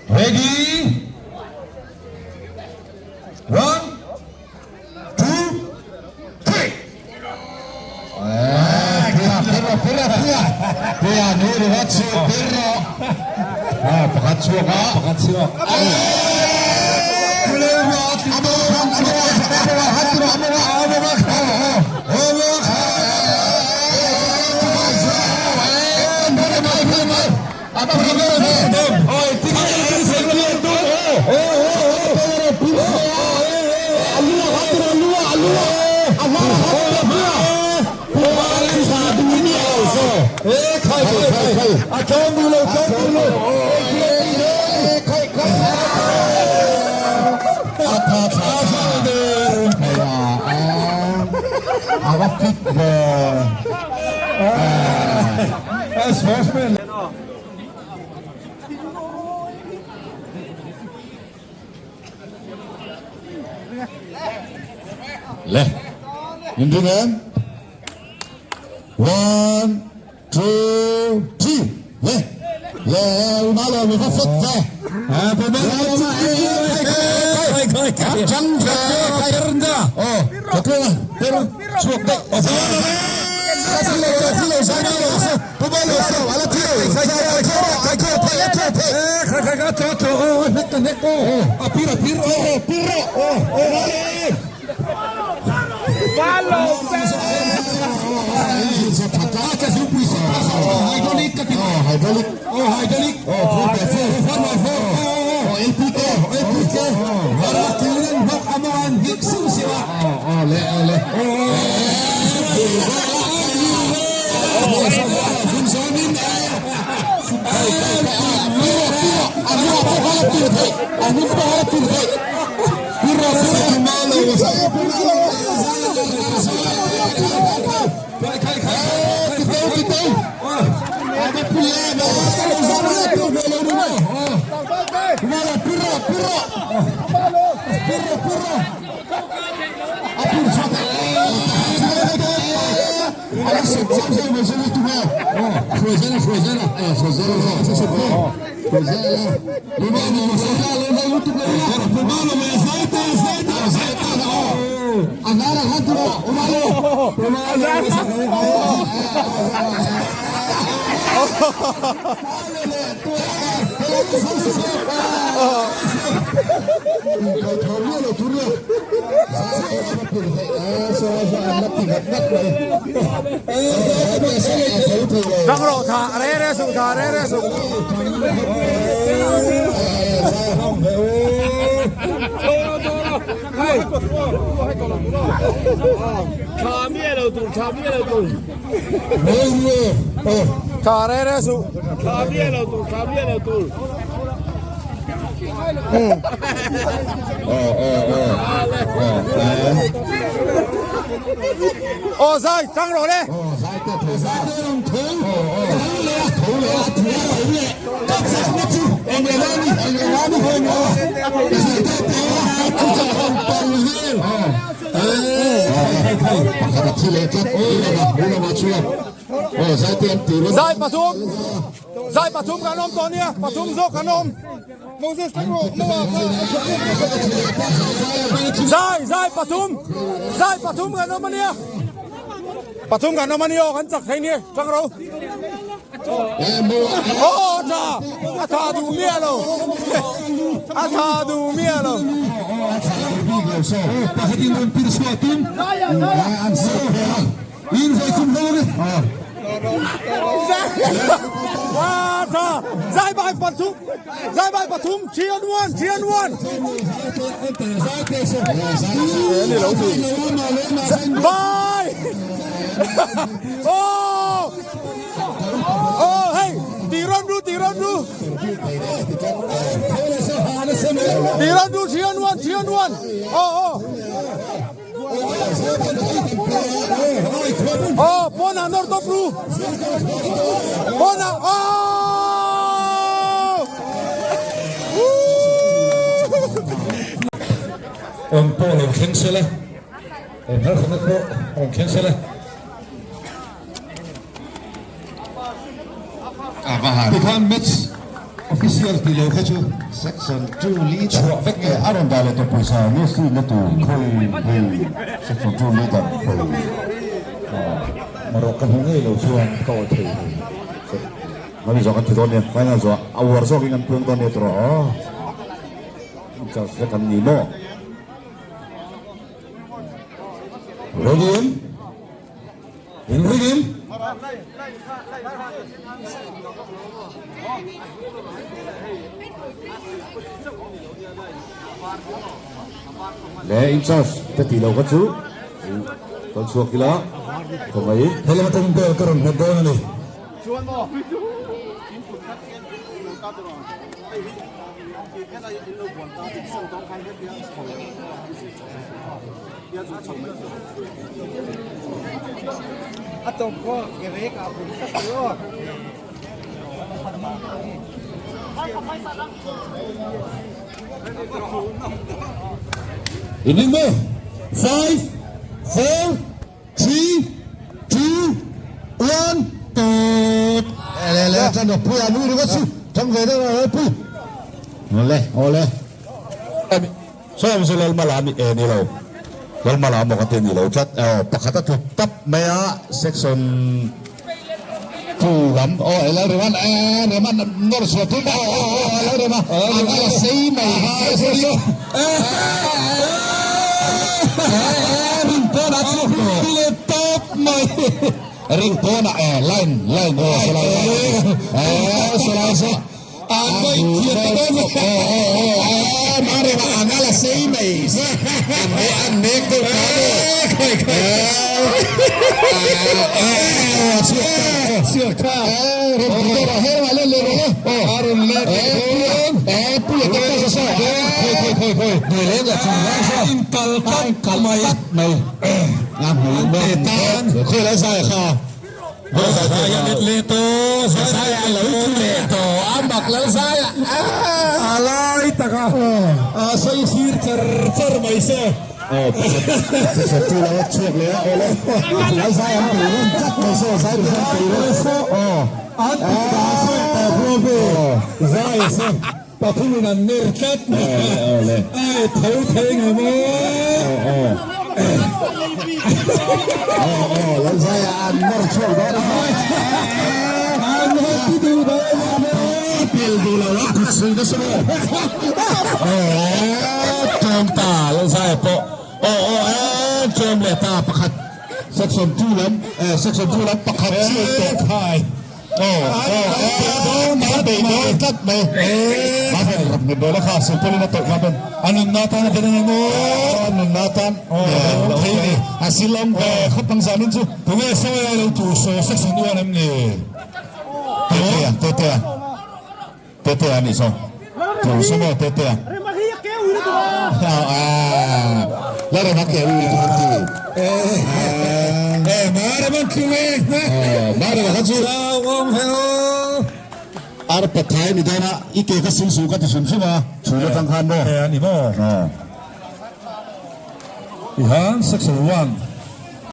Ready? One, two, three. Pirro, pirro, pirro. Pia nu ri vat su pirro. Ah, pakhat chuak a. Pakhat chuak. A va fit ve. Le. Inring em? One, two, three. Le. Le, una lo mi va fit ve. Chang ve. Oh, ka pero chuak deuh. Tang rawh tha re re suh tha re re suh. Tha re re suh. Aw zai tang rawh le. Zai pathum zai pathum kan awm tawh nia pathum zawk kan awm. Zai zai pathum zai pathum kan awm ania pathum kan awm ania aw kan chak thei nia tang ro aw tha a tha duh miah lo a tha duh miah lo Wa tha zai bai pathum zai bai pathum 3 on 1 3 on 1 Bye Oh Oh hey ti ron ru ti ron ru ti ron ru 3 on 1 3 on 1 Oh oh Oh pona nor top ru Pona Oh Awm pawh lo thleng sela, awm har khatna pawh rawn thleng sela. Tikhan match official tih lo kha chu section 2 leader chhuah vek nge a rawn dah leh tawh pawisa nge free na tur khawi hei section 2 leader khawi Marawh ka hmu ngei lo chuan ka awi thei lo. Ngami zawh kan ti dawn nia final zawh a uar zawkin kan puang dawn nia tawh aw in charge vek an ni maw ready em in ring em le in charge te ti lo kha chu kan chhuak ila khawngaih Helam atangin bell ka rawn hmet dawn a ni. In ring maw? 5, 4, 3, 2, 1, tawp. Le le tan rawh pui a nui ringawt chu tang ve deuh rawh pui. Awle awle. Sawm chu Lalmala mi e ni lo. Lalmala maw ka ti ni lo tlat. Aw pakhat a tlu tap mai a section 2 lam. Aw e Lalreman e Reman nawr chhuah tum aw aw aw Lalrema a kal a sei mai ha Ring pawn a chhuak leh tawp mai. Ring pawn ah e line line aw sawlai e sawlai saw An vawi thiam ta dawn lo. Aw aw aw aw Marema a ngal a sei mai an he an nek deuh ta maw Khai khai aw a chhuak ta chhuak ta rawn ti deuh rawh hel let leh rawh aw a rawn let leh dawn e puia te pawh saw khawi khawi khawi khawi hnuai leng leh chung leng saw in kal tlat mai mai a hmui tan khawi lai zai kha Zai a let leh tawh zai a lo thu leh tawh a mak lo zai a a lai taka a sawi sir char char mai se aw pakhat tu lo chhuak leh a awle lo zai an pei run tlat mai se zai an pei run aw an ti ta se ta probe zai se pathumin an ner tlat mai awle ai tho thei nge maw aw aw aw lo zai an nawr chhuak dawn an happy duh dawn pel duh lo a kut sui nasa maw aw tlawm ta lo zai pawh aw aw e tlawm leh ta pakhat section 2 lam section 2 lam pakhat chiah tawh khai aw aw aw ma bei dawn tlat mai ma ben ram ni bola kha silpaulin a tawh kha ben anun na tan a ben ang emaw anun na tan lo thei ni a silawm ve khawp ang zanin chu tunge sawi ai lo tu saw section 1 em ni Tetea Tetea Tetea ni saw tu saw maw Tetea la rema ke ui tu ti eh ma rema tluwe ma rema kha chu wong heo ar pathai ni dana ike ka sil su ka ti hrim hrim a chu la tang khan maw eh ani maw aw ihan section 1.